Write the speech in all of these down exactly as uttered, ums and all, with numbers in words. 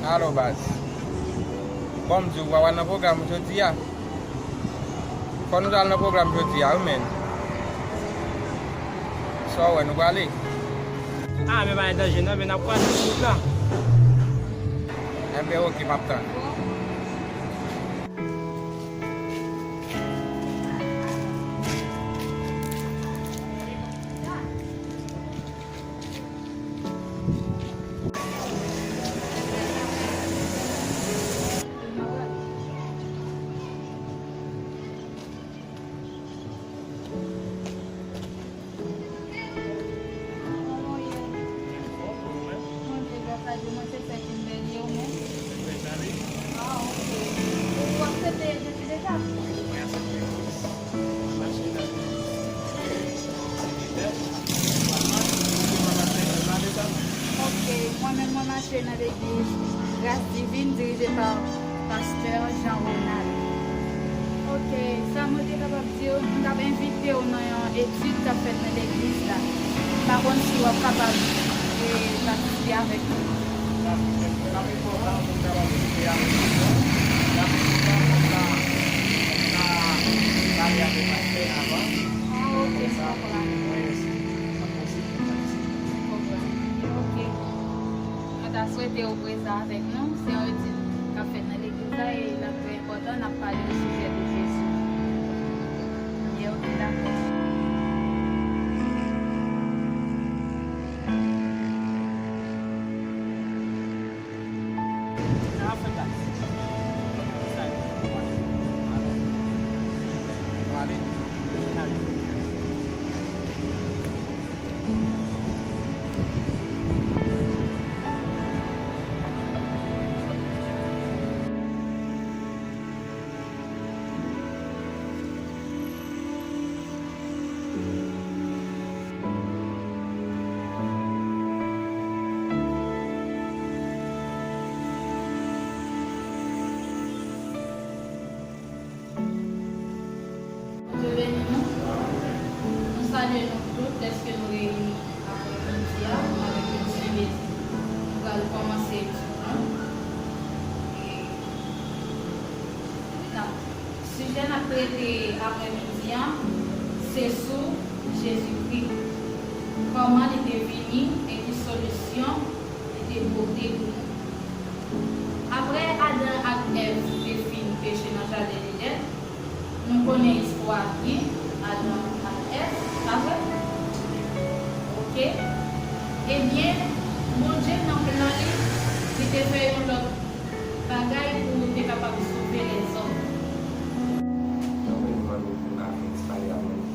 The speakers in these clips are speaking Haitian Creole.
Alo, baz. Bon, m di w, w pral nan pwogram jodi a. Fò nou t al nan pwogram jodi a, wi, menn. Sa w wè, nou prale? Ah, men pa gen danje, non, men n ap kwaze sou wout la. Enben, oke, m ap tann. Mwen se sè Kimberly, ou menm? Ah, ok. Ou aksepte jodi deja? Mwen aksepte. Mache nan legliz. Ok, mwen menm mwen mache nan legliz Gras Divin dirije pa Pastè Jean Ronald. Ok, sa mwen te kapab di w, m t ap envite w nan yon etid k ap fèt nan legliz la. M pa konn si w ap kapab, e, patisipe avèk nou. L ap, l ap enpòtan pou m kapab patisipe avèk nou. L ap enpòtan pou m ka, pou m ka pale avèk pastè avan. Ah, ok, m konprann. Apre sa, mwen, m ap konsilte l la isi. M konprann. Ok. Mwen ta swete w prezan avèk nou. Se yon etid k ap fèt nan legliz la e l ap trè enpòtan. N ap pale osijè de Jezi. Byen, ok, dakò. Sa ap fè gaz. Sa ap fè gaz. Vale. Vale. Bondye beni nou. Nou salye nou tout dèske nou reyini aprè midi a avèk yon senbezi. Nou pral kòmanse etid nou. E n ap, sijè n ap trete aprè midi a, se sou Jezikri. Kòman li te vini e ki solisyon li te pote pou nou. Apre Adan ak Èv te fin peche nan jaden Edenn, nou konnen istwa a byen, Adan ak Èv, pa vre? Oke. Ebyen, Bondye nan plan li, li te fè yon lòt bagay pou te kapab sove lèzòm. Mwen mande pou n ka fè ti pale avè nou.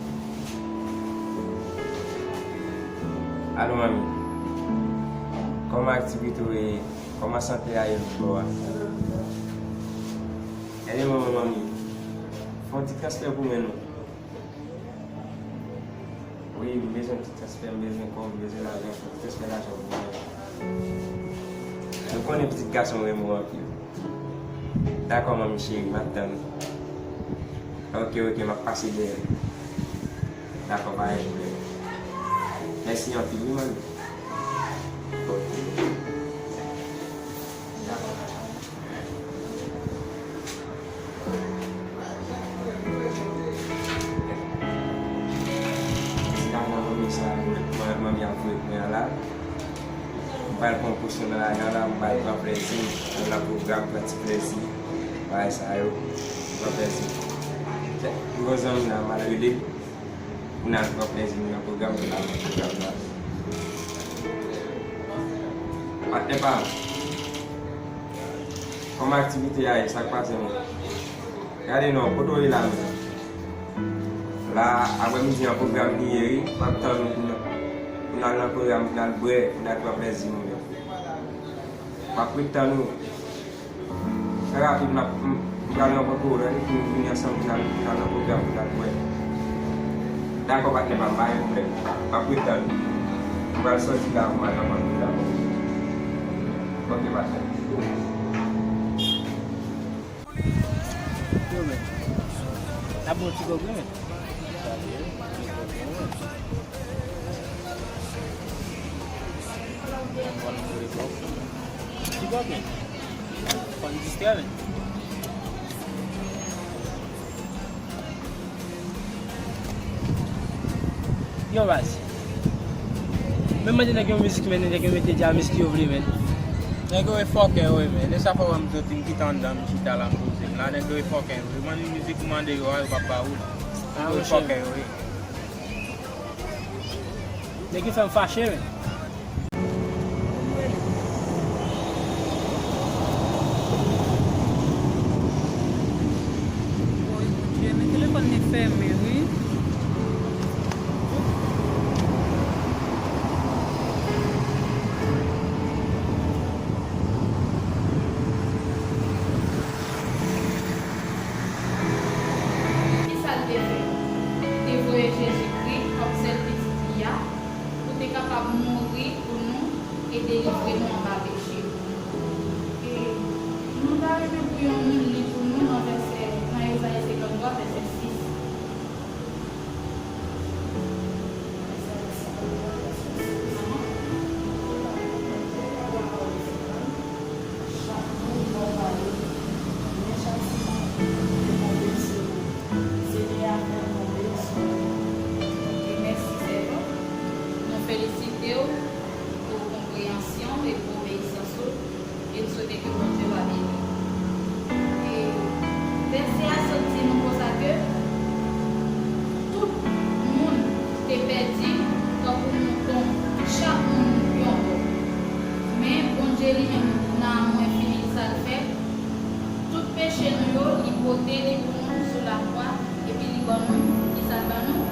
Alo, manmi. Kòman aktivite w ye? Kòman sante a ye bò a? Gade manman, manmi. Fè yon ti transfè pou mwen non. Wi, m bezwen ti transfè, m bezwen kòb, m bezwen lajan, fè yon ti transfè lajan pou mwen. Nou konnen pitit gason renmen w anpil. Dakò, manmi cheri, m ap tann ou. Oke, oke, m ap pase dèyè. Dakò, pa gen pwoblèm. Mèsi anpil, wi, manmi. Oke. Dakò. Ti lajan manmi sa, manmi ap voye pou mwen an la. M pral pran yon pòsyon nan lajan la, m pral pran plèzi m, al nan pwogram, pran ti plèzi, bagay sa yo, pran plèzi. M gen yon zanmi la, m al rele l, pou n al pran plèzi nou nan pwogram, pou n al nan pwogram la. Patnè pa m, kòman aktivite a ye, sa k pase menm? Gade non, kote w ye la menm? La, aprè midi an pwogram li ye wi, m ap tann nou pou n, pou n al nan pwogram, pou n al bwè, pou n al pran plèzi nou menm. M ap ret tann ou. Trè rapid, m ap, m, m pral rankontre w, lè nou vini ansanm, pou n al, pou n al nan pwogram, pou n al bwè. Dakò, patnè pa m, pa gen pwoblèm. M ap ret tann ou. M pral sòti la pou m al nan pwogram. Oke, patnè. Yo, men. N ap bon ti kòb, wi, men. Ti kòb, men. Fò n distrè, men. Yo, baz. Men mande nèg yo mizik, men nèg yo mete dja mizik yo vle, men. Nèg yo e fòkè yo ye, men. Lè sa fè w wè m soti, m kite anndan, m chita la, m poze m la. Nèg yo e fòkè yo ye. Mande mizik ou mande yo a, yo p ap ba ou l. Nèg yo e fòkè yo ye. Nèg yo fè m fache, men. Woy, Bondye, men telefòn li fèmen, wi. Kisa l te fè? Li te voye Jezikri kòm sèl Pitit li a, pou te kapab mouri pou nou e delivre nou anba peche. E nou ta renmen pou yon moun li pou nou nan vèsè, nan Ezayi senkanntwa, vèsè sis. Mèsi, Seyè. Nou felisite w pou konpreyansyon e pou obeyisans ou. E n swete ke Bondye va beni. E vèsè a sot di nou konsa ke tout moun te pèdi tankou mouton, chak moun yon bò. Men Bondye li menm, nan amou enfini sa l fè, tout peche nou yo, li pote li pou nou sou lakwa, epi li ban nou, kisa l ban nou?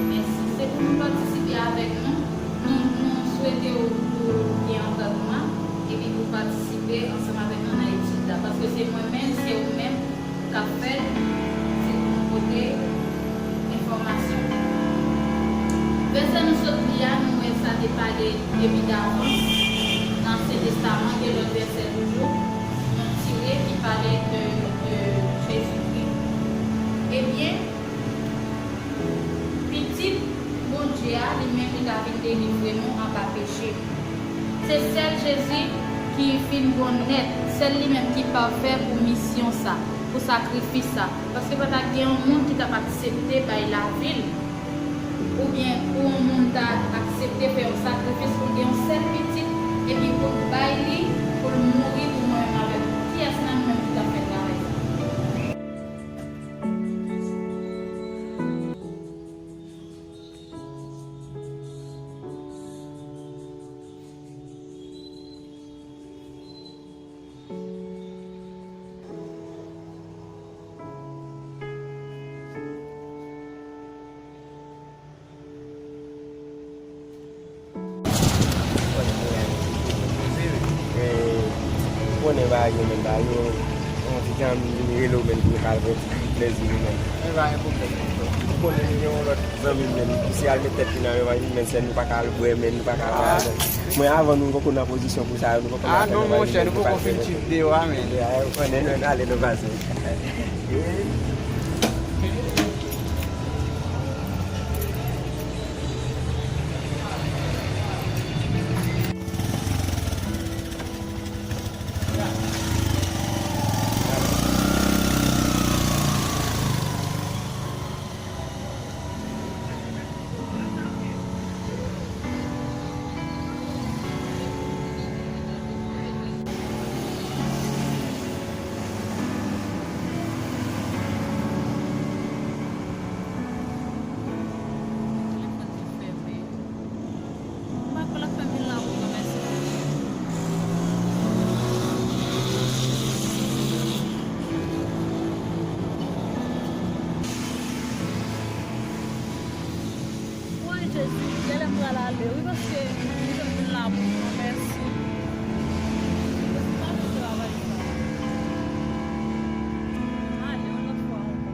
Mèsi. Se pou nou patisipe avèk nou. Nou, nou swete w pou gen antandman, epi pou patisipe ansanm avèk nou nan etid la. Paske se mwen menm, se ou menm k ap fè l, se pou nou pote enfòmasyon. Vèsè nou sot li a, nou wè sa te pale depi davans nan Ansyen Testaman, gen lòt vèsè toujou, nou tire ki pale de, de Jezikri. Ebyen, Pitit Bondye a, li menm, li ka vin delivre nou anba peche. Se sèl Jezi ki fin bon nèt, sèl li menm ki pafè pou misyon sa, pou sakrifis sa. Paske pa ta gen yon moun ki t ap aksepte bay lavi l, oubyen pou yon moun ta aksepte fè yon sakrifis pou l gen yon sèl pitit, epi pou l bay li, pou l mouri pou mwen menm avèk ou. Kiyès nan nou menm ki t ap fè travay sa? Ou konnen bagay yo menm, bagay yo, yon ti jan m vin rele w menm pou nou ka al pran ti plezi nou menm. Men pa gen pwoblèm. Ou konnen nou gen yon lòt zanmi m menm, misye al met tèt li nan revanj, men sè nou pa ka al bwè, men nou pa ka al bagay. Mwen, avan nou poko nan pozisyon pou sa yo, nou poko nan... Ah non, monchè, nou poko fin chif deyò a, men. Ou konnen, nou ale, nou pase. Telefòn te fèmen. M pa kwè l ap fè m vin la pou mwen, mèsi. Woy, Jezi, genlè m pral ale, wi, paske m vin la pou mwen, mèsi. Jezi, m pa vle travay sa. M ale yon lòt fwa ankò.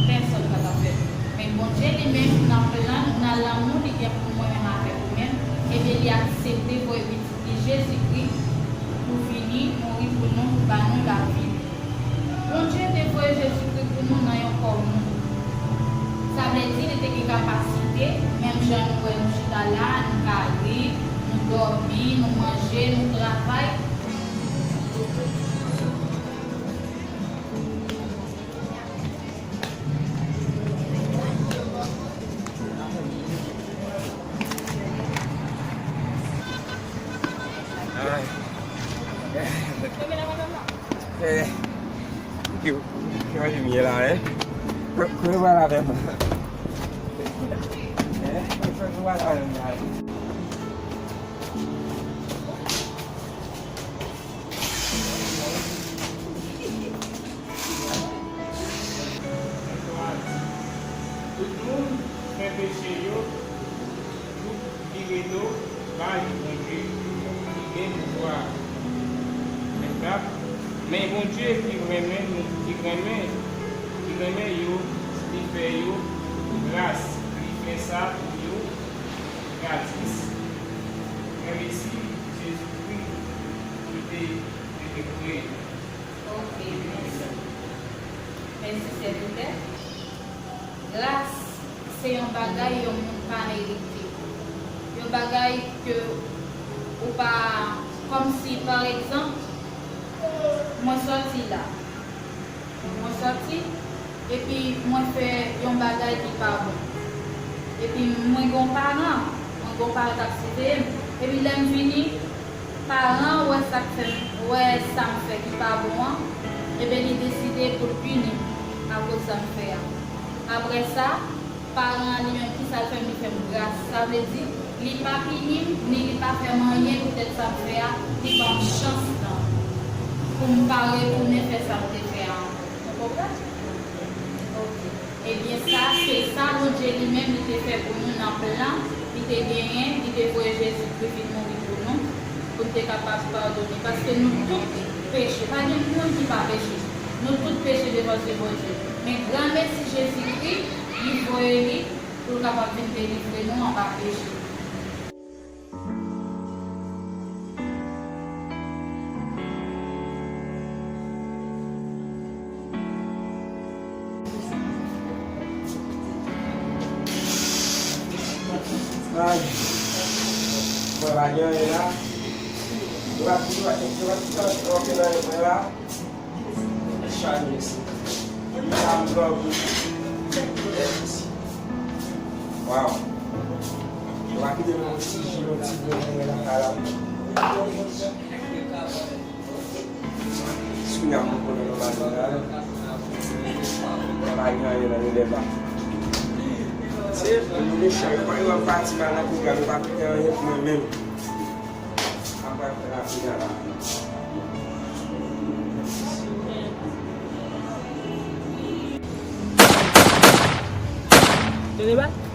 Pèsonn pa ka fè l. Men Bondye li menm, nan plan, nan lanmou li gen pou mwen menm avèk ou menm, ebyen, li aksepte voye Pitit li Jezikri pou vini mouri pou nou, pou Nou lavi nou. Bondye te voye Jezikri pou nou nan yon kò moun. Sa vle di li te gen kapasite, menm jan nou wè nou chita la, nou ka ri, nou dòmi, nou manje, nou travay. Tout moun fè peche yo, tout vire do bay Bondye ki gen pouvwa. Vennkat. Men Bondye ki renmen nou, ki renmen, ki renmen yo, li fè yo gras, li fè sa pou yo gratis. Mwen resi Jezikri ki te, ki te voye yo. Ok, mèsi. Mèsi, sèvitè. Gras se yon bagay yon moun pa merite. Yon bagay ke ou pa, kòmsi, pa egzanp, mwen sòti la. Mwen sòti, epi mwen fè yon bagay ki pa bon. Epi mwen gon paran, mwen gon paran k ap siveye m. Epi lè m vini, paran an wè sa k fè m, wè sa m fè ki pa bon an, ebyen li deside pou l pini m akoz sa m fè a. Apre sa, paran an li menm, kisa l fè m? Li fè m gras. Sa vle di, li pa pini m, ni li pa fè m anyen poutèt sa m fè a, li ban m chans lan pou m pa retounen fè sa m te fè a ankò. Ou konprann? Ok. Ebyen, sa, se sa Bondye li menm li te fè pou nou nan plan li te genyen, li te voye Jezikri vin mouri pou nou, pou n te kapab padone. Paske nou tout peche, pa gen moun ki pa peche. Nou tout peche devan zye Bondye. Men granmesi Jezikri, li voye li pou l kapab vin delivre nou anba peche. Ay. Mwen pa gen anyen la. Yo pa, yo pa, yo pa, yo pa, yo pa, yo pa, yo pa, yo pa, Chalè sa. Sa m love. Wow. Yo pa kite m yon ti jou, yon ti bon moman nan kay la. Sou yam mwen konnen nou pa gen la. Pa gen anyen nan yon deba. Se, nou mechan, yo pa, yo pa pati mal nan pwogram, yo pa kite anyen pou mwen menm. Tande ba?